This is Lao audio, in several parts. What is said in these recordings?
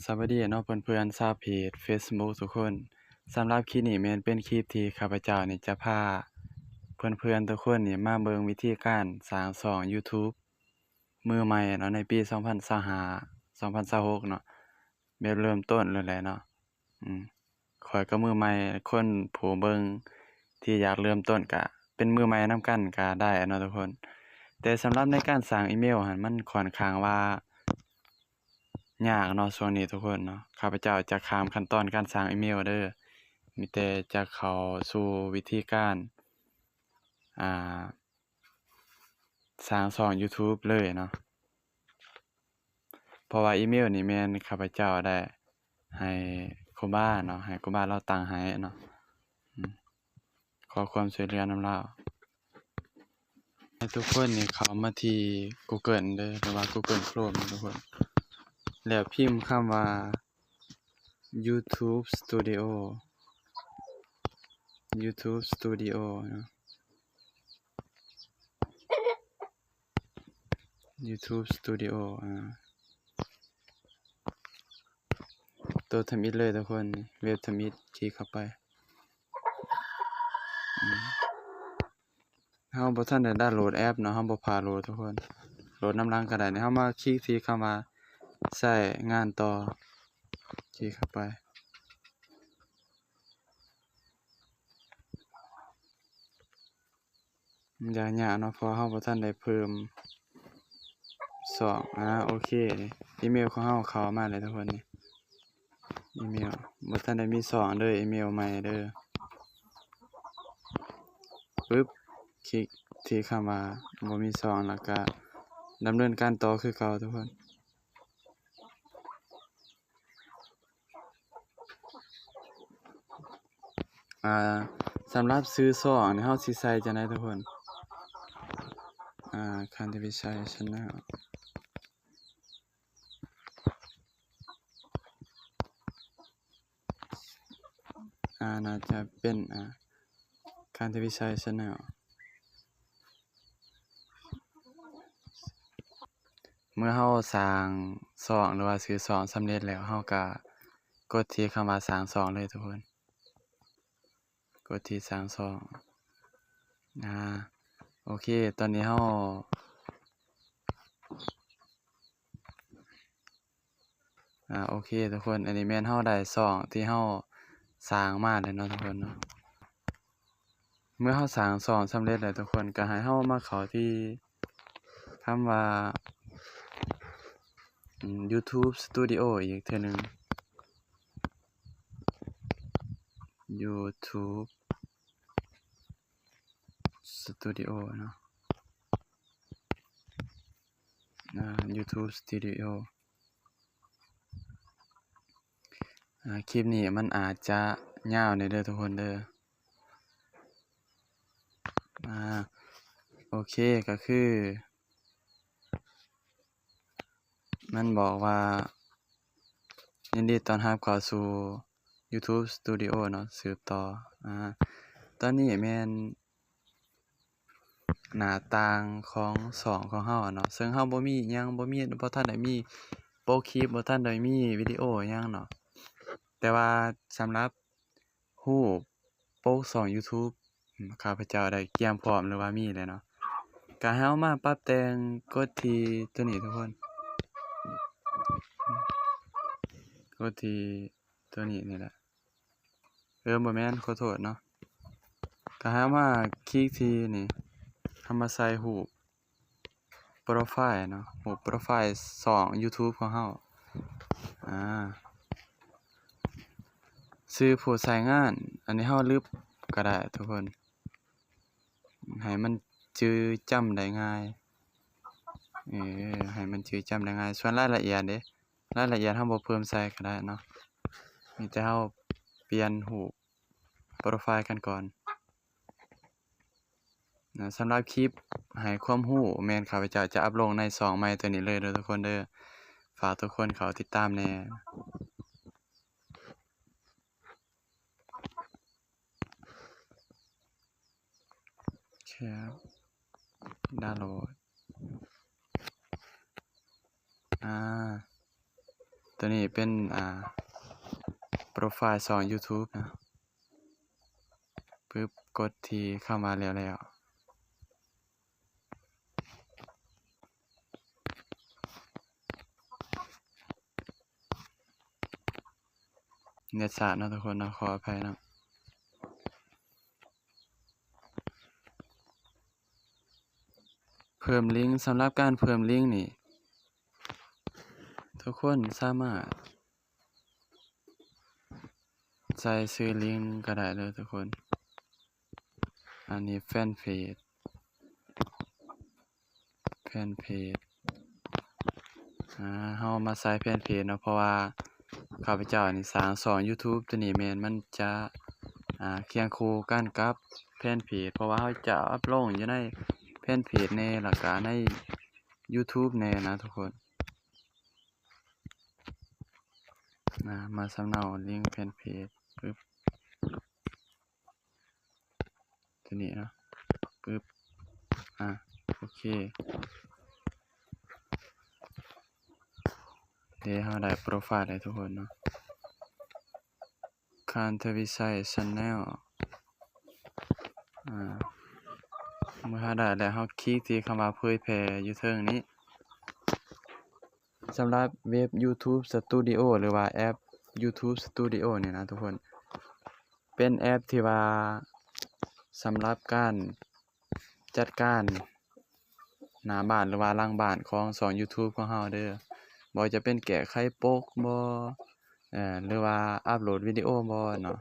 ສະບາຍດີເນາະເພື່ອນໆຊາວເພຈເຟສບຸກທຸກຄົນ. ສຳລັບຄລິບນີ້ແມ່ນເປັນຄລິບທີ່ຂ້າພະເຈົ້ານີ້ຈະພາເພື່ອນໆທຸກຄົນນີ້ມາເບິ່ງວິທີການສ້າງຊ່ອງຢູທູບມືໃໝ່ເນາະ ໃນປີສອງພັນຊາວຫ້າ ສອງພັນຊາວຫົກເນາະ ແບບເລີ່ມຕົ້ນເລີຍແຫຼະເນາະ. ອືມ ຂ້ອຍກໍມືໃໝ່ ຄົນຜູ້ເບິ່ງທີ່ຢາກເລີ່ມຕົ້ນກະເປັນມືໃໝ່ນຳກັນກະໄດ້ເນາະທຸກຄົນ. ແຕ່ສຳລັບໃນການສ້າງອີເມວຫັ້ນ ມັນຂ້ອນຂ້າງວ່າຍາກເນາະ ຊ່ວງນີ້ທຸກຄົນເນາະ. ຂ້າພະເຈົ້າຈະຂ້າມຂັ້ນຕອນການສ້າງອີເມວເດີ ມີແຕ່ຈະເຂົ້າສູ່ວິທີການ ອ່າ ສ້າງຊ່ອງຢູທູບເລີຍເນາະ. ເພາະວ່າອີເມວນີ້ແມ່ນຂ້າພະເຈົ້າໄດ້ໃຫ້ຄູບາເນາະ ໃຫ້ຄູບາລາວຕັ້ງໃຫ້ເນາະ. ອືມ ຂໍຄວາມຊ່ວຍເຫຼືອນຳລາວ. ໃຫ້ທຸກຄົນນີ້ເຂົ້າມາທີ່ກູເກີນເດີ ຫຼືວ່າກູເກີນໂຄຣມທຸກຄົນ ແລ້ວພິມຄຳວ່າ ຢູທູບສະຕູດິໂອ ຢູທູບສະຕູດິໂອເນາະ. ຢູທູບສະຕູດິໂອ ອ່າ ໂຕທຳອິດເລີຍທຸກຄົນ ເວັບທຳອິດ ຄລິກເຂົ້າໄປ. ອືມ ເຮົາບໍ່ທັນໄດ້ດາວໂຫຼດແອັບເນາະ ເຮົາບໍ່ພາໂຫຼດທຸກຄົນ ໂຫຼດນຳຫຼັງກໍໄດ້. ນີ້ເຮົາມາຄລິກທີ່ຄຳວ່າໃຊ້ງານຕໍ່ ຄລິກເຂົ້າອີເມວ ມັນຢາກຍາກເນາະ ເພາະເຮົາບໍ່ທັນໄດ້ເພີ່ມຊ່ອງ. ອາ ໂອເຄ ອີເມວຂອງເຮົາເຂົ້າມາແລ້ວທຸກຄົນ ນີ້ອີເມວ ບໍ່ທັນໄດ້ມີຊ່ອງເດີ ອີເມວໃໝ່ເດີ. ປຶບ ຄລິກທີ່ຄຳວ່າບໍ່ມີຊ່ອງ ແລ້ວກະດຳເນີນການຕໍ່ຄືເກົ່າທຸກຄົນ. ອ່າ ສຳລັບຊື່ຊ່ອງນີ້ເຮົາຊິໃສ່ຈັ່ງໃດທຸກຄົນ? ອ່າ ຄານເທວິໄຊແຊນແນວ ອ່າ ໜ້າຈະເປັນ ອ່າ ຄານເທວິໄຊແຊນແນວ. ເມື່ອເຮົາສ້າງຊ່ອງ ຫຼືວ່າຊື່ຊ່ອງສຳເລັດແລ້ວ ເຮົາກະກົດທີ່ຄຳວ່າສ້າງຊ່ອງເລີຍທຸກຄົນ ກົດທີ່ສ້າງຊ່ອງ. ອາ ໂອເຄ ຕອນນີ້ເຮົາ ອາ ໂອເຄທຸກຄົນ ອັນນີ້ແມ່ນເຮົາໄດ້ຊ່ອງທີ່ເຮົາສ້າງມາແລ້ວເນາະທຸກຄົນເນາະ. ເມື່ອເຮົາສ້າງຊ່ອງສຳເລັດແລ້ວທຸກຄົນ ກໍໃຫ້ເຮົາມາເຂົ້າທີ່ຄຳວ່າ ອືມ ຢູທູບສະຕູດິໂອ ອີກເທື່ອໜຶ່ງ ຢູທູບສະຕູດິໂອເນາະ. ອ່າ ຢູທູບສະຕູດິໂອ ອ່າ ຄລິບນີ້ມັນອາດຈະຍາວແດ່ເດີທຸກຄົນເດີ. ອ່າ ໂອເຄ ກໍຄືມັນບອກວ່າ ຍິນດີຕ້ອນຮັບເຂົ້າສູ່ຢູທູບສະຕູດິໂອເນາະ ສືບຕໍ່. ອາ ຕອນນີ້ແມ່ນ ໜ້າຕ່າງຂອງຊ່ອງຂອງເຮົາເນາະ ເຊິ່ງເຮົາບໍ່ມີຫຍັງ ບໍ່ມີ ບໍ່ທັນໄດ້ມີໂປະຄລິບ ບໍ່ທັນໄດ້ມີວິດີໂອຫຍັງເນາະ. ແຕ່ວ່າສຳລັບຮູບປົກຊ່ອງຢູທູບ ຂ້າພະເຈົ້າໄດ້ກຽມພ້ອມ ຫຼືວ່າມີແລ້ວເນາະ. ກະໃຫ້ເຮົາມາປັບແຕ່ງ ກົດທີ່ໂຕນີ້ທຸກຄົນ ກົດທີ່ ຕົວນີ້ນີ້ແຫຼະ ເອີ ບໍ່ແມ່ນ ຂໍໂທດເນາະ. ກະໃຫ້ເຮົາມາຄລິກທີ່ນີ້ ເຮົາມາໃສ່ຮູບໂປຣໄຟລ໌ເນາະ ຮູບໂປຣໄຟລ໌ຊ່ອງຢູທູບຂອງເຮົາ. ອາ ຊື່ຜູ້ໃຊ້ງານ ອັນນີ້ເຮົາລຶບກໍໄດ້ທຸກຄົນ ໃຫ້ມັນຈື່ຈຳໄດ້ງ່າຍ ເອີ ໃຫ້ມັນຈື່ຈຳໄດ້ງ່າຍ. ສ່ວນລາຍລະອຽດເດ້ ລາຍລະອຽດເຮົາບໍ່ເພີ່ມໃສ່ກໍໄດ້ເນາະ ມີແຕ່ເຮົາປ່ຽນຮູບໂປຣໄຟລ໌ກັນກ່ອນນະ. ສຳລັບຄລິບໃຫ້ຄວາມຮູ້ແມ່ນຂ້າພະເຈົ້າຈະອັບລົງໃນຊ່ອງໃໝ່ຕົວນີ້ເລີຍເດີທຸກຄົນເດີ. ຝາກທຸກຄົນເຂົ້າຕິດຕາມແດ່. ແຄບ ດາວໂຫຼດ ອາ ຕົວນີ້ເປັນ ອ່າ ໂປຣໄຟລ໌ຊ່ອງ YouTube ນະ. ປຶບ ກົດທີ່ຄຳວ່າແລ້ວໆ. ເນັດຊ້າເນາະທຸກຄົນເນາະ, ຂໍອະໄພເນາະ. ເພີ່ມລິງ, ສຳລັບການເພີ່ມລິງນີ້ ທຸກຄົນສາມາດໃສ່ຊື່ລິງກໍໄດ້ເດີທຸກຄົນ. ອັນນີ້ແຟນເພຈ ແຟນເພຈ ອ່າ ເຮົາມາໃສ່ແຟນເພຈເນາະ ເພາະວ່າຂ້າພະເຈົ້ານີ້ສ້າງຊ່ອງ YouTube ຕົວນີ້ແມ່ນມັນຈະ ອ່າ ຄຽງຄູ່ກັນກັບແຟນເພຈ ເພາະວ່າເຮົາຈະອັບລົງຢູ່ໃນແຟນເພຈແດ່ ແລ້ວກະໃນ YouTube ແດ່ນະທຸກຄົນ. ອ່າ ມາສຳເນົາລິງແຟນເພຈ ປຶບ ຕົວນີ້ເນາະ ປຶບ ອ່າ ໂອເຄ ເດ ເຮົາໄດ້ໂປຣໄຟລ໌ແລ້ວທຸກຄົນເນາະ. ຄານທະວິໄຊ Channel ອ່າ ເມື່ອເຮົາໄດ້ແລ້ວ ເຮົາຄລິກທີ່ຄຳວ່າເຜີຍແຜ່ຢູ່ເທິງນີ້. ສຳລັບເວັບ YouTube Studio ຫຼືວ່າແອັບ YouTube Studio ນີ້ນະທຸກຄົນ ເປັນແອັບທີ່ວ່າສຳລັບການຈັດການໜ້າບ້ານ ຫຼືວ່າຫຼັງບ້ານຂອງຊ່ອງ YouTube ຂອງເຮົາເດີ. ບໍ່ວ່າຈະເປັນແກ້ໄຂປົກບໍ ເອີ ຫຼືວ່າອັບໂຫຼດວິດີໂອບໍເນາະ.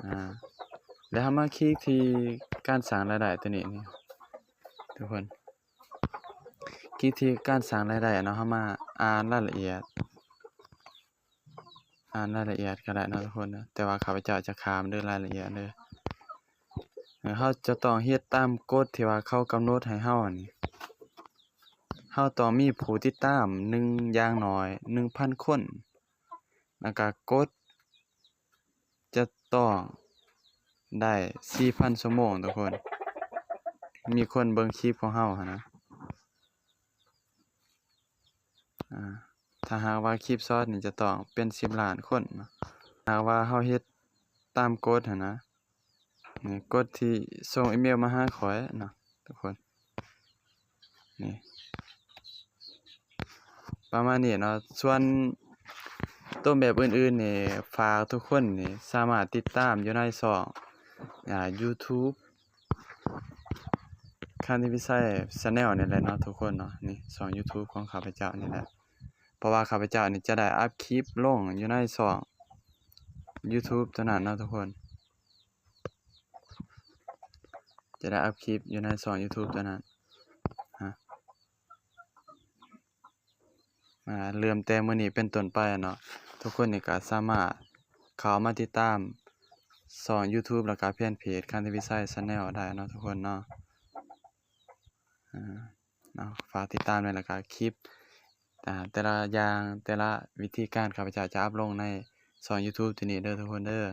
ອ່າ ແລ້ວເຮົາມາຄລິກທີ່ການສ້າງລາຍໄດ້ຕົວນີ້ນີ້ ທຸກຄົນ. ຄລິກທີ່ການສ້າງລາຍໄດ້ເນາະ, ເຮົາມາອ່ານລາຍລະອຽດ ອ່ານລາຍລະອຽດກໍໄດ້ເນາະທຸກຄົນເນາະ, ແຕ່ວ່າຂ້າພະເຈົ້າຈະຂ້າມເດີ ລາຍລະອຽດເດີ. ເຮົາຈະຕ້ອງເຮັດຕາມກົດທີ່ວ່າເຂົາກຳນົດໃຫ້ເຮົານີ້, ເຮົາຕ້ອງມີຜູ້ຕິດຕາມໜຶ່ງ ຢ່າງໜ້ອຍໜຶ່ງພັນຄົນ, ແລ້ວກໍກົດ ຈະຕ້ອງໄດ້ສີ່ພັນຊົ່ວໂມງທຸກຄົນ, ມີຄົນເບິ່ງຄລິບຂອງເຮົາຫັ້ນນະ. ອ່າ ຖ້າຫາກວ່າຄລິບຊອດນີ້ຈະຕ້ອງເປັນສິບລ້ານຄົນເນາະ, ຫາກວ່າເຮົາເຮັດຕາມກົດຫັ້ນນະ. ນີ້ ກົດທີ່ສົ່ງອີເມວມາຫາຂ້ອຍເນາະທຸກຄົນ. ນີ້ ປະມານນີ້ເນາະ. ສ່ວນຕົວແບບອື່ນໆນີ້ ຝາກທຸກຄົນນີ້ສາມາດຕິດຕາມຢູ່ໃນຊ່ອງ ອ່າ YouTube ຄານທິພິໄຊ Channel ນີ້ແຫຼະເນາະທຸກຄົນເນາະ. ນີ້ ຊ່ອງ YouTube ຂອງຂ້າພະເຈົ້ານີ້ແຫຼະ, ເພາະວ່າຂ້າພະເຈົ້ານີ້ຈະໄດ້ອັບຄລິບລົງຢູ່ໃນຊ່ອງ YouTube ເທົ່ານັ້ນເນາະທຸກຄົນ. ຈະໄດ້ອັບຄລິບຢູ່ໃນຊ່ອງ YouTube ເທົ່ານັ້ນ. ຮະ ອ່າ ເລີ່ມແຕ່ມື້ນີ້ເປັນຕົ້ນໄປເນາະ, ທຸກຄົນນີ້ກໍສາມາດເຂົ້າມາຕິດຕາມຊ່ອງ YouTube ແລ້ວກໍແຟນເພຈ ຄານທິພິໄຊ Channel ໄດ້ເນາະທຸກຄົນເນາະ. ອ່າ ເນາະ ຝາກຕິດຕາມແດ່ ແລ້ວກໍຄລິບ ອ່າ ແຕ່ລະຢ່າງ ແຕ່ລະວິທີການ ຂ້າພະເຈົ້າຈະອັບລົງໃນຊ່ອງ YouTube ທີ່ນີ້ເດີທຸກຄົນເດີ.